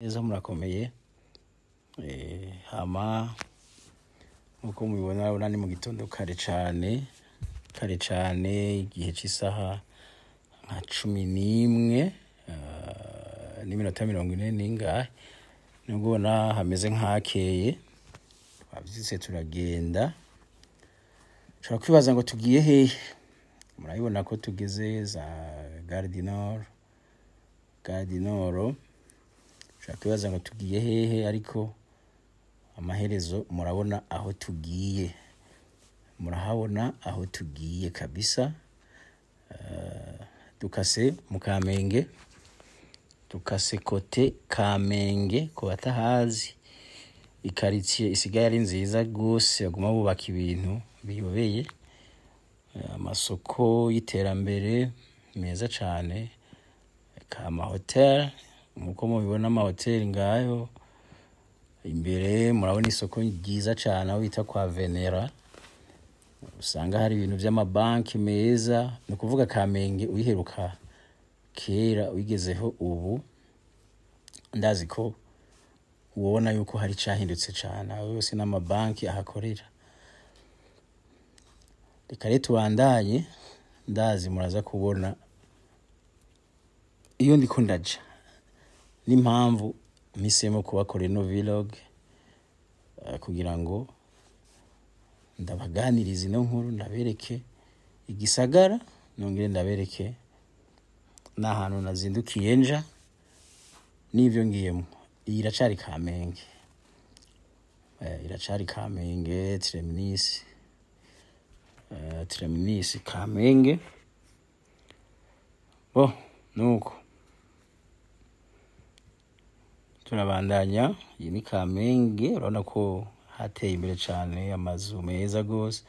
Neza murakomeye. Hama nkuko mubibona, urabona ni mu gitondo kare cane, kare cane, igihe c'isaha nka 11 n'iminota 40 n'ingahe. Nubwo ubona hameze nk'ahakeye, twavyutse turagenda. Ushobora kwibaza ngo tugiye hehe? Murabibona ko tugeze za Gare du Nord, Gare du Nord. Ushobora kwibaza ngo tugiye hehe, ariko amaherezo murabona aho tugiye, murahabona aho tugiye kabisa. Dukase mu Kamenge, dukase côté Kamenge. Ku batahazi, ikaritsiye isigaye ari nziza gose, baguma bubaka ibintu biyobeye, amasoko y'iterambere meza cane, eka amahotel nkuko mubibona, amahoteli ngayo imbere. Murabona isoko ryiza cane aho bita kwa Venera, usanga hari ibintu vy'amabanki meza. Ni ukuvuga Kamenge uyiheruka kera uyigezeho ubu, ndazi ko wobona yuko hari icahindutse cane. Aho yose n'amabanki ahakorera. Reka rero tubandanye, ndazi muraza kubona iyo ndiko ndaja n'impamvu mpisemo kubakora ino vlog, kugira ngo ndabaganirize ino nkuru, ndabereke igisagara, nongere ndabereke n'ahantu nazindukiye nja n'ivyo ngiyemwo. Iyi iracari Kamenge, iracari Kamenge terminus, terminus Kamenge. Bo nuko turabandanya. Iyi ni Kamenge, urabona ko hateye imbere cane, amazu meza gose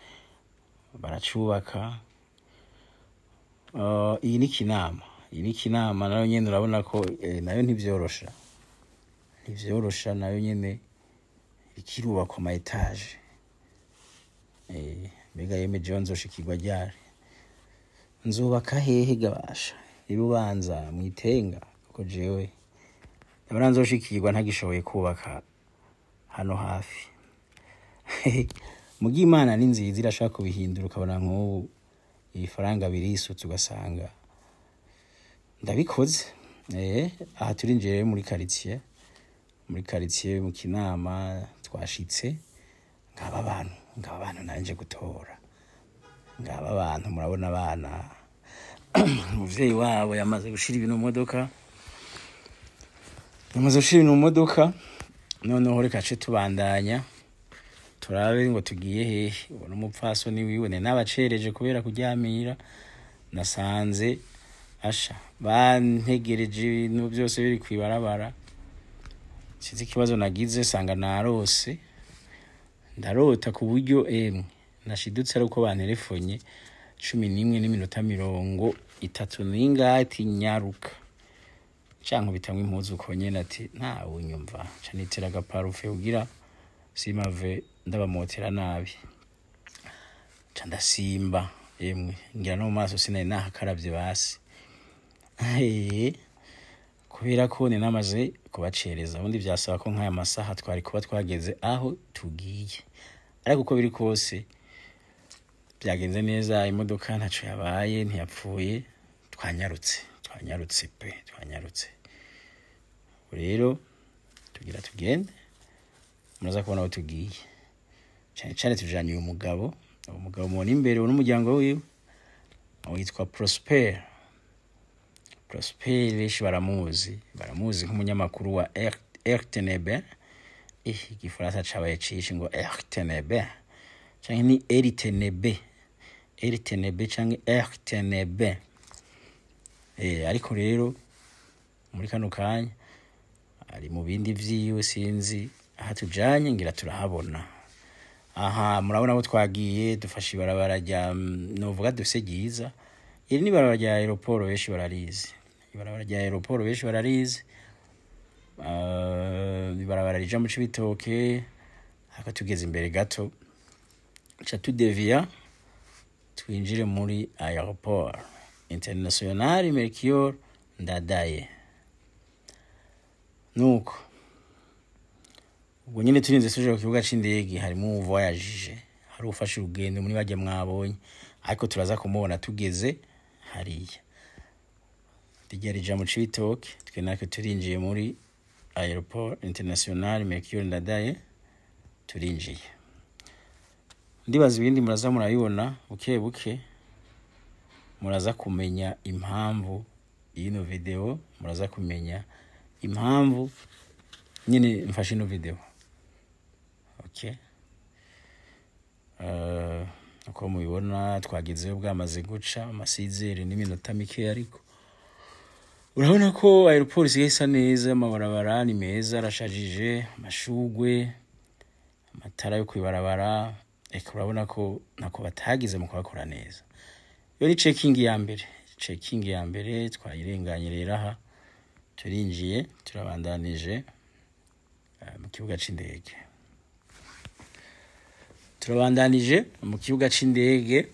baracubaka. Iyi ni Kinama, iyi ni Kinama nayo nyene. Urabona ko nayo ntivyorosha, ntivyorosha, nayo nyene ikirubakwa ama étages. Mbega yeme, jewe nzoshikirwa ryari? Nzubaka hehe gabasha? Ibubanza mwitenga, kuko jewe ndabona nzoshikirwa ntagishoboye kubaka hano hafi. Muga Imana ni nziza, irashaka kubihindura, ukabona nk'ubu ibifaranga birisutse, ugasanga ndabikoze. Aha turinjiye rero muri quartier, muri quartier mu Kinama twashitse. Ngaba abantu, ngaba abantu nanje gutora, ngaba abantu. Murabona abana, umuvyeyi wabo yamaze gushira ibintu mu modoka, yamaze gushira ibintu mu modoka. Noneho reka ce tubandanya turabe ngo tugiye hehe. Ubona umupfasoni wiwe ne nabacereje kubera kuryamira, nasanze asha bantegereje, ibintu byose biri kwibarabara. Sinzi ikibazo nagize, sanga narose, ndarota ku buryo emwe nashidutse ari uko banterefonye 11 n'iminota 30 n'ingahe, ati nyaruka, canke bitamwe impuzu uko nyene, ati ntawe unyumva. Ca nitera agaparufe kugira simave ndabamotera nabi, ca ndasimba. Emwe ngira no mu maso sinari nahakaravye basi. Kubera ko ni namaze kubacereza, ubundi vyasaba ko nk'aya masaha twari kuba twageze aho tugiye, ariko uko biri kose byagenze neza, imodoka ntaco yabaye, ntiyapfuye. Twanyarutse, twanyarutse pe, twanyarutse. Ubu rero tugira tugende, muraza kubona aho tugiye. Cane cane tujanye uyu mugabo, uwo mugabo mubona imbere, uwo n'umuryango wiwe witwa Prosper. Prosper benshi baramuzi, baramuzi nk'umunyamakuru wa RTNB. Igifaransa cabaye cishe, ngo RTNB canke ni RTNB, RTNB canke RTNB. Ariko rero muri kano kanya ari mu bindi vyiwe, sinzi aha tujanye, ngira turahabona. Aha murabona ko twagiye, dufashe ibarabara rya novuga dufise ryiza. Iri ni ibarabara rya aéroport, benshi bararizi ibarabara rya aéroport, benshi bararizi. Ibarabara rija mu Cibitoke. Ariko tugeze imbere gato ca tudeviya, twinjire muri aéroport international Melchior Ndadaye. Nuko ubwo nyine turinze tuje ku kibuga c'indege, harimo uvoyagije, hari ufashe urugendo muri bajya mwabonye, ariko turaza kumubona tugeze hariya. Rijya rija mu Cibitoke, twe natwe turinjiye muri Aéroport International Melchior Ndadaye. Turinjiye, ndibaza ibindi muraza murabibona buke buke, muraza kumenya impamvu y'ino video, muraza kumenya impamvu nyine mfashe ino video. Okay, uko mubibona twagezeyo bwamaze guca amasizeri n'iminota mike, ariko urabona ko aéroport isigaye isa neza, amabarabara ni meza, arashajije, amashugwe, amatara yo kwibarabara, eka urabona ko ntako batagize mu kuhakora neza. Iyo ni checking ya mbere, checking ya mbere twayirenganye. Rero aha turinjiye, turabandanije mu kibuga c'indege, turabandanije mu kibuga c'indege.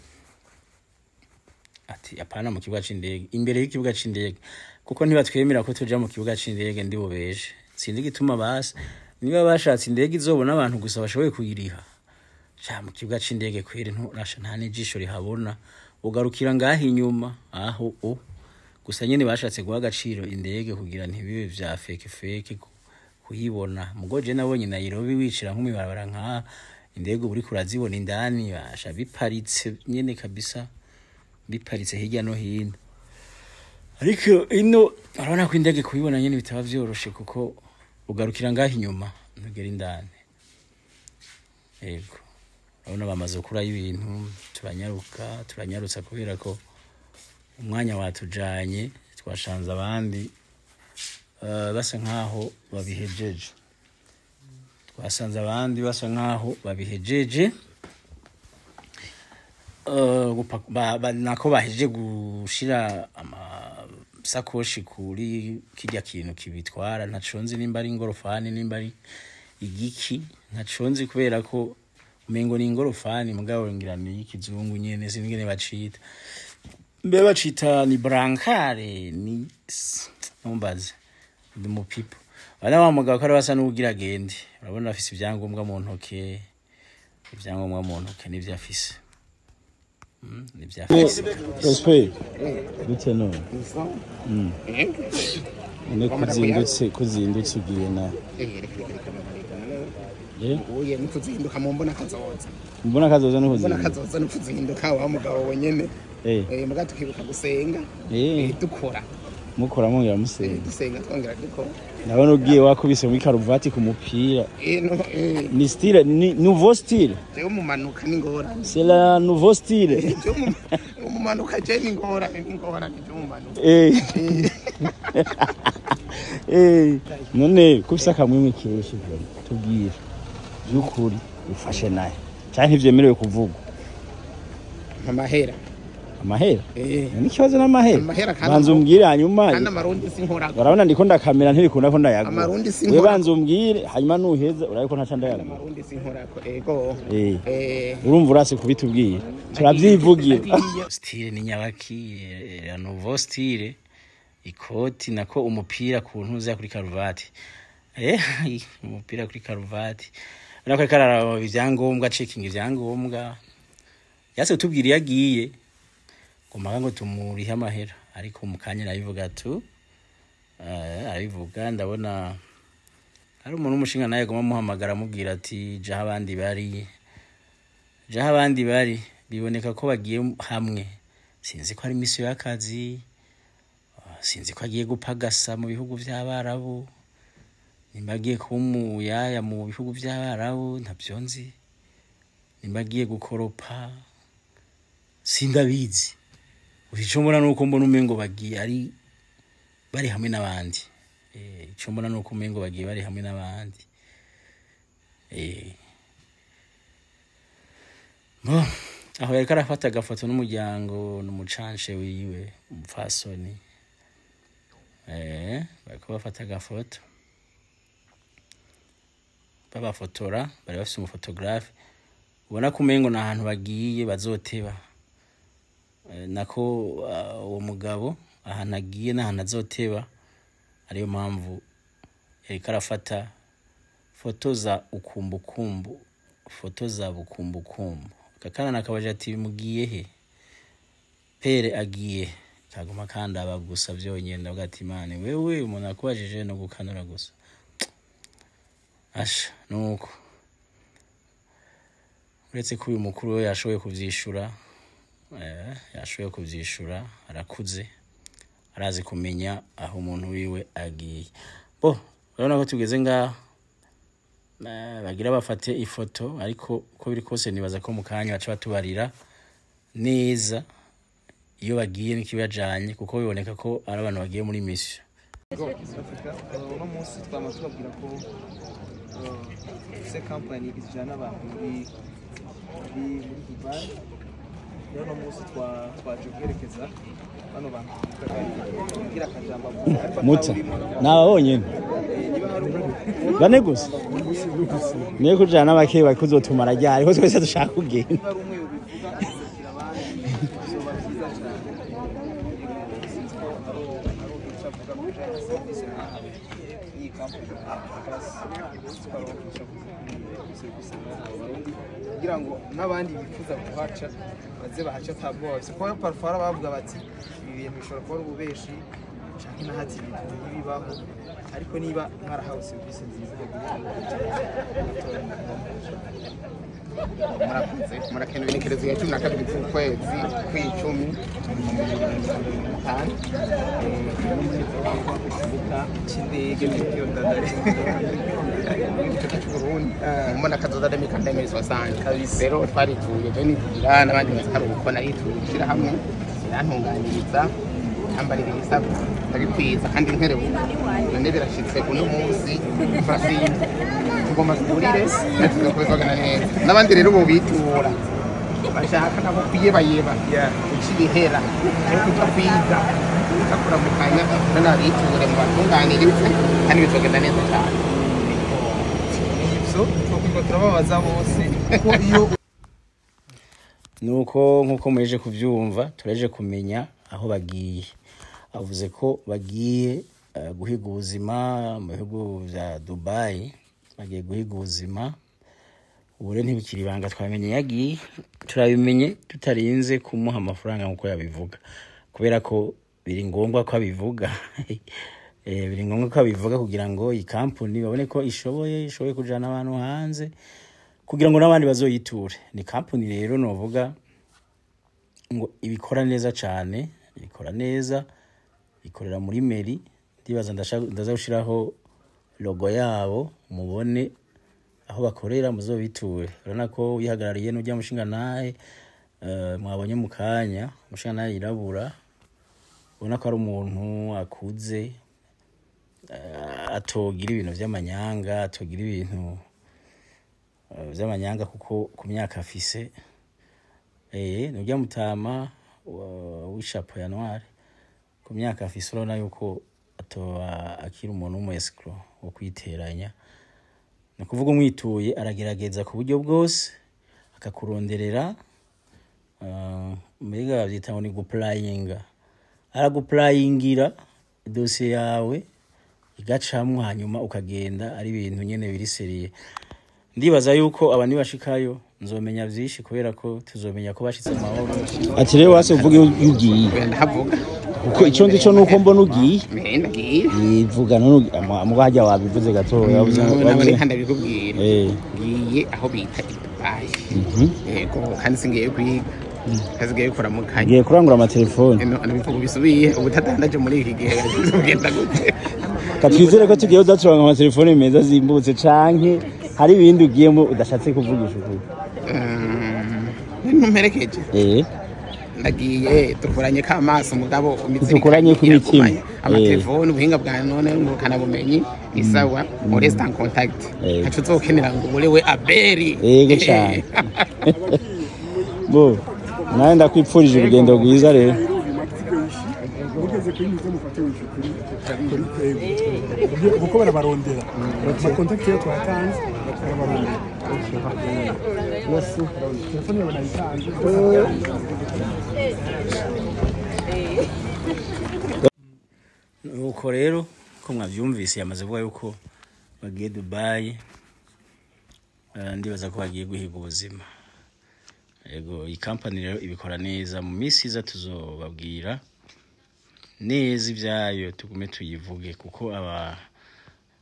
Ati apana mu kibuga c'indege, imbere y'ikibuga c'indege, kuko ntibatwemera ko tuja mu kibuga c'indege. Ndi bubeje, sinzi igituma. Basi niba bashatse indege izobona abantu gusa bashoboye kuyiriha. Ja mu kibuga c'indege kweri nturasha, nta n'ijisho rihabona, ugarukira ngaho inyuma aho o gusa. Nyene bashatse guha agaciro indege kugira ntibibe vya fake fake kuyibona. Mugo je nabonye Nairobi wicira nk'umwibarabara nka indege uba uriko urazibona indani, basha biparitse nyene kabisa, biparitse hirya no hino. Ariko ino urabona ko indege kuyibona nyene bitaba vyoroshe, kuko ugarukira ngaho inyuma, ntugera indani. Yego, urabona bamaze gukurayo ibintu. Turanyaruka, turanyarutsa kubera ko umwanya watujanye. Twashanze abandi basa nkaho babihejeje, twasanze abandi basa nkaho babihejeje. Nako bahejeje gushira amasakoshi kuri kirya kintu kibitwara. Ntaco nzi nimba ari ingorofani, nimba ari igiki, ntaco nzi, kubera ko umengo ni ingorofani, mugabo ngira ni y'ikizungu nyene, sinzi ingene bacita. Mbe bacita ni brancard? Ni ntumbaze, ndi mu people. Bana wa mugabo ko ari basa n'uwugira agende, urabona afise ibyangombwa mu ntoke, ibyangombwa mu ntoke nivyo afise. Nivyo afise. Prosper, gute none? None kuzindutse ugiye na Reka. Uye nikuzinduka mu mbona kazoza. Mbona kazoza no Mbona kuzinduka. Kazoza nikuzinduka wa mugabo wenyene. Muga tukibuka gusenga. Dukora. Mukora mwongera musenga. Dusenga twongera dukora. Ndabona ugiye wakubise muri karuvati ku mupira. No. Ni style, ni nouveau style. Jewe mumanuka ni ngorane. C'est la nouveau style. Jewe mumanuka je ni ngorane, ni ngorane je mumanuka. None kubisa kamwe kenshi, tubwire by'ukuri, ufashe naye cyane ntivyemerewe kuvugwa? Amahera. Amahera? Ni ikibazo n'amahera? Amahera kandi Banza umbwire hanyuma. Kandi amarundi sinkora. Urabona ndiko ndakamera, ntibikunda ko ndayagura. Amarundi We sinkora. banza umbwire, hanyuma nuheza urabe ko ntaca ndayagura. Amarundi sinkorako, ego. Urumva urase kubitubwira, turavyivugira. Style ni nyabaki? La nouveau style, ikoti nako umupira ku ntuza kuri karuvati, umupira kuri karuvati. Urabona ko ariko araraba ibyangombwa, checking ibyangombwa. Yase kutubwira iyo agiye ngo mpaka ngo tumurihe amahera, ariko mu kanya arabivuga tu, arabivuga. Ndabona hari umuntu w'umushinga nawe aguma amuhamagara, amubwira ati jaho abandi bari, jaho abandi bari. Biboneka ko bagiye hamwe. Sinzi ko ari mission y'akazi, sinzi ko agiye gupagasa mu bihugu vy'Abarabu, nimba agiye kuba umuyaya mu bihugu vy'Abarabu, ntabyo nzi, nimba agiye gukoropa, sindabizi. Ico mbona nuko mbona umengo bagiye ari bari hamwe n'abandi. Ico mbona nuko umengo bagiye bari hamwe n'abandi. Bo, aho yariko arafata agafoto n'umuryango n'umucanshe wiwe, umupfasoni. Bariko bafata agafoto, babafotora, bari bafise umu photographe. Ubona ko umengo ni ahantu bagiye bazoteba. Nako uwo mugabo ahantu agiye n'ahantu azoteba, ariyo mpamvu. Yariko arafata foto za ukumbukumbu, foto za bukumbukumbu. Kakana nakabaje ati: "Mugiye he?" Pere agiye kaguma kandaba gusa vyonyene. Ndavuga ati: "Imana wewe, umuntu akubajije no gukanura gusa." Asha, nuko uretse ko uyu mukuru we yashoboye kuvyishura, yashoboye kuvyishura, arakuze, arazi kumenya aho umuntu wiwe agiye. Bo urabona ko tugeze ngaha, bagira bafate ifoto, ariko uko biri kose nibaza ko mu kanya baca batubarira neza iyo bagiye n'ikibajanye, kuko biboneka ko ari abantu bagiye muri mission. Africa, uno munsi twama tubabwira ko dufise company ijana abantu muri Dubai. Rero uno munsi twaje guherekeza bano bantu kugira akajambo avuga, ariko Muta atawurimo. Naba bonyene. Niba hari umuntu Bane gusa niyo kujana n'abake bakuzotumara ryari ko twese dushaka kugenda? Niba ari umwe yobivuga akaserukira abandi, bizoba byiza cyane. Sinzi ko ari uduca avuga ku bijanye na serivisi mwahawe n'iyi company. Sinzi ko ari uduca avuga kuri serivisi mwahawe Abarundi, kugira ngo n'abandi bifuza kuhaca baze bahace ata bwoba bafise, kuko parfois hari abavuga bati ibi bintu bishobora kuba ari ububeshi canke nahati ibintu ntibibaho. Ariko niba mwarahawe serivisi nziza, Murakoze, murakenewe. Igenekerezo ya 12 z'ukwezi kw'icumi 2025. Cy'indege Melchior Ndadaye. Igice cy'Uburundi mbona kazoza demikandemeri soixante. Rero twarituye, je nivugira n'abandi batari uko, narituye ishirahamwe irantunganiriza, ambarira ibisabwa, ndabikwiza kandi nkerewe. None birashitse uno munsi, turasinze, tugomba tugurire natwe kubizogana neza n'abandi. Rero ubu bitura bashaka nabo kuyebayeba, guca ibihera no kuja kwiga, kuja kuramukanya, none abiture mu batunganirize kandi bizogenda neza cyane. Ivyo twokwirwa turababaza bose kuko iyo Nuko nkuko muheje kuvyumva, turaje kumenya aho bagiye. Avuze ko bagiye guhiga ubuzima mu bihugu vya Dubai, bagiye guhiga ubuzima. Ubu rero ntibikiri ibanga, twamenye yagiye, turabimenye tutarinze kumuha amafaranga nkuko yabivuga, kubera ko biri ngombwa ko abivuga. Biri ngombwa ko abivuga kugira ngo iyi kampuni babone ko ishoboye kujana abantu hanze, kugira ngo n'abandi bazoyiture. Ni kampuni rero novuga ngo ibikora neza cyane, ibikora neza, ikorera muri mairie. Ndibaza ndaza gushiraho logo yabo mubone aho bakorera, muzobiture. Urabona ko uyihagarariye n'ujya mushinga nahe, mwabonye mu kanya, umushinga nahe yirabura, ubona ko ari umuntu akuze, atogira ibintu vy'amanyanga, atogira ibintu vy'amanyanga, kuko ku myaka afise, nujya mutama w'ishapo ya noir, ku myaka afise urabona yuko atoba akiri umuntu w'umu escroc wo kwiteranya. Ni ukuvuga umwituye aragerageza ku buryo bwose akakuronderera, mbega bavyita ngo ni gupurayinga, aragupurayingira dosiye yawe igacamwo, hanyuma ukagenda ari ibintu nyene biri sérieux. Ndibaza yuko aba nibashikayo nzomenya vyinshi, kubera ko tuzomenya ko bashitse amahoro. Ati rero wase uvuge iyo ugiye. Oya, ndahavuga. Kuko icyo nzi cyo nuko mbona ugiye. Ndagiye. Ivuga none muga hajya wabivuze gatoya, wavuze. Nabone. Wavuze. Kandi ndabikubwira. Ngiye aho bita i Dubai. Yego, kandi singiye kwiga, nsigaye kuramukanya. Ngiye kurangura amatelefone. No, ndabivuga bisubiye, ubutadandaje muri iki gihe kugenda gute? Katwizere ko tugiye uzaturanga amatelefone meza azimbutse, canke hari ibindi ugiyemo udashatse kuvugisha ukuri? Ntumperekeje. Ndagiye dukuranye k'amaso mugabo. Dukuranye ku mitima. Amatelefone, ubuhinga bwa none ngurukana bumenyi ni sawa, on reste en contact. Ntaco uzokenera ngo ubure we aberi. Yego cane. Bo nawe ndakwipfurije urugendo rwiza rero. Mugeze kuri muze mufate wifi kuri twebwe, kuko barabarondera. Amakontakiti yo twatanze, barabarondera. Telefone yawe nayitanze. Nuko rero ko mwavyumvise, yamaze kuvuga yuko Bagiye Dubai. Ndibaza ko bagiye guhiga ubuzima. Yego, iyi kampani rero ibikora neza. Mu minsi iza tuzobabwira neza ibyayo, tugume tuyivuge, kuko aba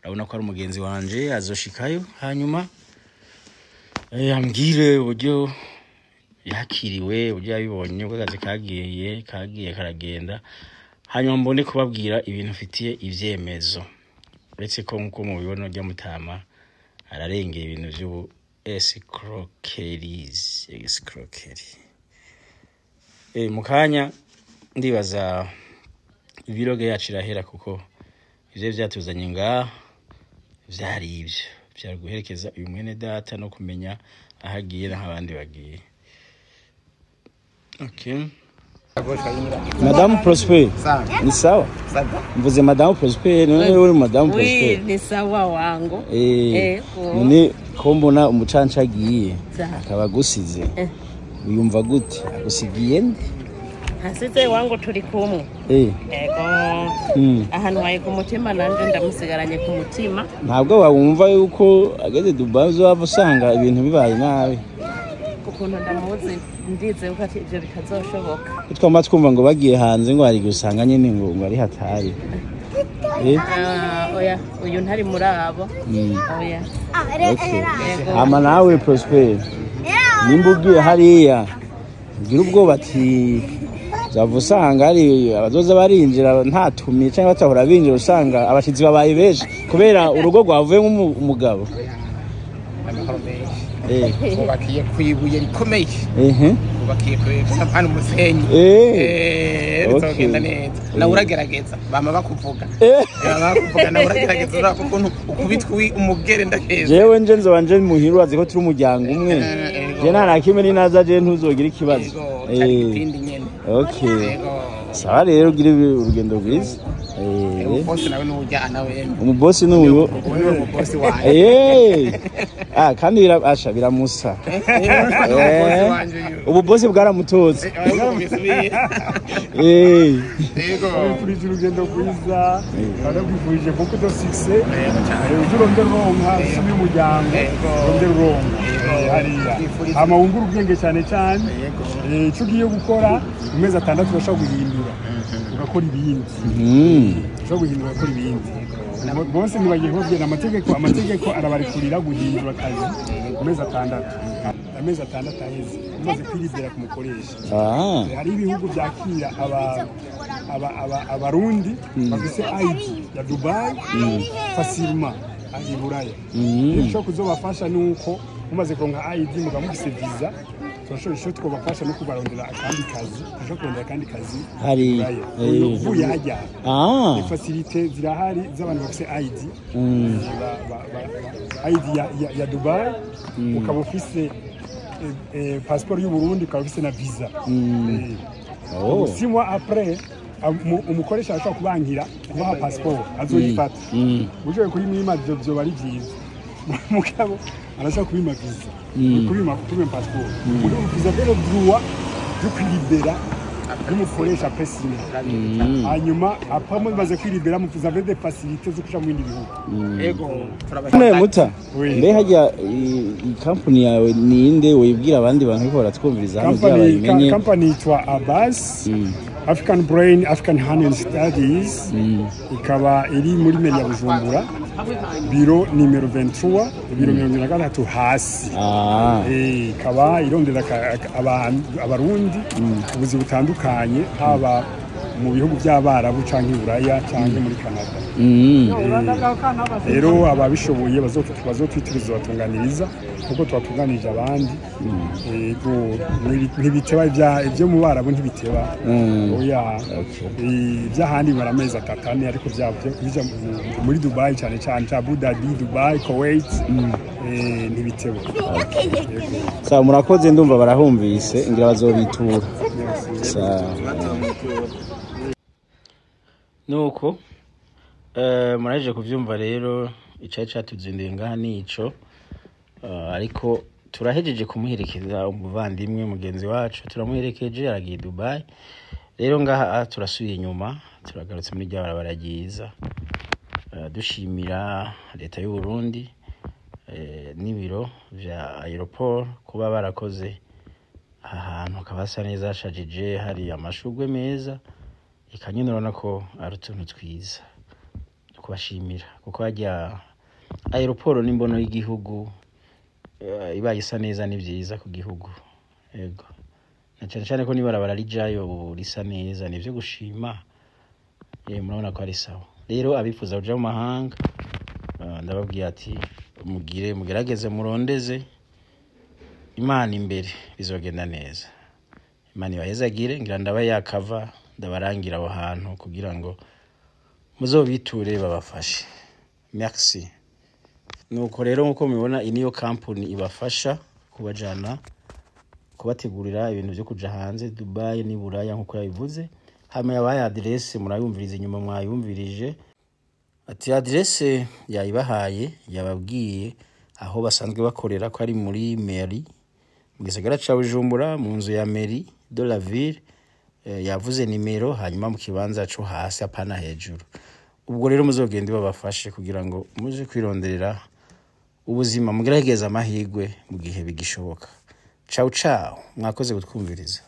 urabona ko ari umugenzi wanje azoshikayo, hanyuma ambwire uburyo yakiriwe, uburyo yabibonye, uko akazi kagiye karagenda, hanyuma mbone kubabwira ibintu mfitiye ivyemezo. Uretse ko nkuko mubibona, urya mutama ararengera ibintu vy'ubu escroqueries, escroquerie. Mu kanya ndibaza vlog yacu irahera, kuko ivyo vyatuzanye ngaha vyari ivyo vyari guherekeza uyu mwene data no kumenya aho agiye n'aho abandi bagiye. Okay. Madame Prosper, ni sawa? Mvuze Madame Prosper, none uri Madame Oui, Prosper? Ni sawa wangu. Ego. None ko mbona umucanca agiye Sawa. akaba agusize, wiyumva gute? Agusigiye nde? Hasize wangu, turi kumwe. Ego. Ahantu waye ku mutima, nanje ndamusigaranye ku mutima. Ntabwo wumva yuko ageze Dubai uzaba usanga ibintu bibaye nabi? Ukuntu ndamuzi, ndize yuko ati ivyo bitazoshoboka. Twama twumva ngo bagiye hanze ngo hari gusanga nyene ngo ari hatari. Ah, oya, uyu ntari muri abo. Oya. Okay. Ego. Hama nawe Prosper, nimba ugiye hariya, ugira ubwoba ati uzava usanga hari abazoza barinjira ntatumiye, cyangwa batahora binjira, usanga abashitsi babaye benshi kubera urugo rwavuyemo umugabo? Amahoro menshi. Bubakiye ku ibuye rikomeye. Bubakiye ku hano umusenyi. Bizogenda neza. Nawe uragerageza, bama bakuvuga. Bama bakuvuga, nawe uragerageza, uraba ukuntu ukubitwa umugere ndakeza. Jewe nje nzoba nje muhira, urazi ko turi umuryango umwe. Ego. Je nta na kimwe, ninaza je ntuzogira ikibazo. Ego, cari igipindi nyene. Okay. Ego. Sawa rero, ugire urugendo rwiza. Umubosi nawe n'ujya nawe. Umubosi n'uyu. Ubu niwe mubosi wanje. Ah, kandi asha biramusa. Umubosi wanje uyu. Ububosi bwaramutoze. Bisubiye. Ego. Kwifurije urugendo rwiza, ndakwifurije beaucoup de succès. Ujye urondera uronka, usubire umuryango, urondera uronka hariya, hama wungure ubwenge cyane cyane. Icyo ugiye gukora mu mezi 6 urashobora guhindura ugakora ibindi. Ushobora guhindura ugakora ibindi. Bose ntibagiye kubabwira amategeko arabarekurira guhindura akazi mu mezi 6. Amezi 6 aheze umaze kwiribera ku mukoresha. Hari ibihugu byakira abarundi bafise ID ya Dubai facilement i Buraya. Icyo kuzobafasha ni uko mumaze kuronka ID, mukaba mufise visa, turashobora, icyo twobafasha no kubarondera akandi kazi, turashobora kurondera akandi kazi Hari, i Buraya. Uvuye hajya, facilité zirahari z'abantu bafise ID, ID ya Dubai, ukaba ufise passeport y'u Burundi, ukaba ufise na visa. Oh. 6 mois après, umukoresha arashobora kubankira kubaha passeport, azoyifata. Ushoboye kuyimwima ivyo vyoba ari vyiza, mugabo arashobora kubima visa, kubima passeport. Mugabo vous avez le droit de kwilibera n'umukoresha après 6 mois. Hanyuma après mumaze kwilibera, vous avez des facilités zo kuja mu bindi bihugu. Ego. None muta, Oui. mbe harya iyi kampani yawe ninde? Wibwira abandi bantu ko baratwumviriza hano kugira bayimenye. Company yitwa Abbas African Brain African Hand Studies, ikaba iri muri mairie ya Bujumbura, biro nimero 23, biro 23 hasi. Ikaba irondera abarundi ubuzi butandukanye, haba mu bihugu by'Abarabu canke i Buraya canke muri Canada. Rero ababishoboye bazotwitiriza, batunganiriza kuko twatunganije abandi. Yego, ntibiteba ibyo mu Barabu, ntibiteba, oya. Iby'ahandi bimara amezi 3, 4, ariko bija muri Dubai cyane cyane, Abu Dhabi, Dubai, Kuwait, ntibiteba. Sawa, murakoze, ndumva barahumvise, ngira bazobitura. Sawa. Nuko muraje kuvyumva rero, icari catuzinduye ngaha nico. Ariko turahejeje kumuherekeza umuvandimwe mugenzi wacu, turamuherekeje aragiye Dubai. Rero ngaha turasubiye inyuma, turagarutse muri rya barabara ryiza. Dushimira leta y'u Burundi n'ibiro vya aéroport kuba barakoze aha hantu hakaba hasa neza, hashajije, hari amashurwe meza. Eka nyine urabona ko ari utuntu twiza kubashimira, kuko harya aéroport n'imbono y'igihugu, ibaye isa neza ni vyiza ku gihugu. Yego, na cyane cyane ko n'ibarabara rijayo ubu risa neza, ni ivyo gushima. Murabona ko ari sawa. Rero abifuza kuja mu mahanga, ndababwiye ati mugire mugerageze murondeze Imana imbere, bizogenda neza. Imana ibahezagire. Ngira ndaba yakava ndabarangira aho hantu kugira ngo muzobiture babafashe. Merci. Nuko rero nkuko mubibona, iyi niyo kampuni ibafasha kubajana, kubategurira ibintu byo kuja hanze, Dubai ni Buraya, nkuko yabivuze. Hama yabaye adresse, murayumviriza inyuma, mwayumvirije ati adresse yayibahaye, yababwiye aho basanzwe bakorera ko ari muri mairie mu gisagara ca Bujumbura, mu nzu ya mairie de la ville. Yavuze nimero, hanyuma mu kibanza co hasi, apana hejuru. Ubwo rero muzogende babafashe kugira ngo muje kwironderera ubuzima, mugerageze amahirwe mu gihe bigishoboka. Ciao ciao, mwakoze kutwumviriza.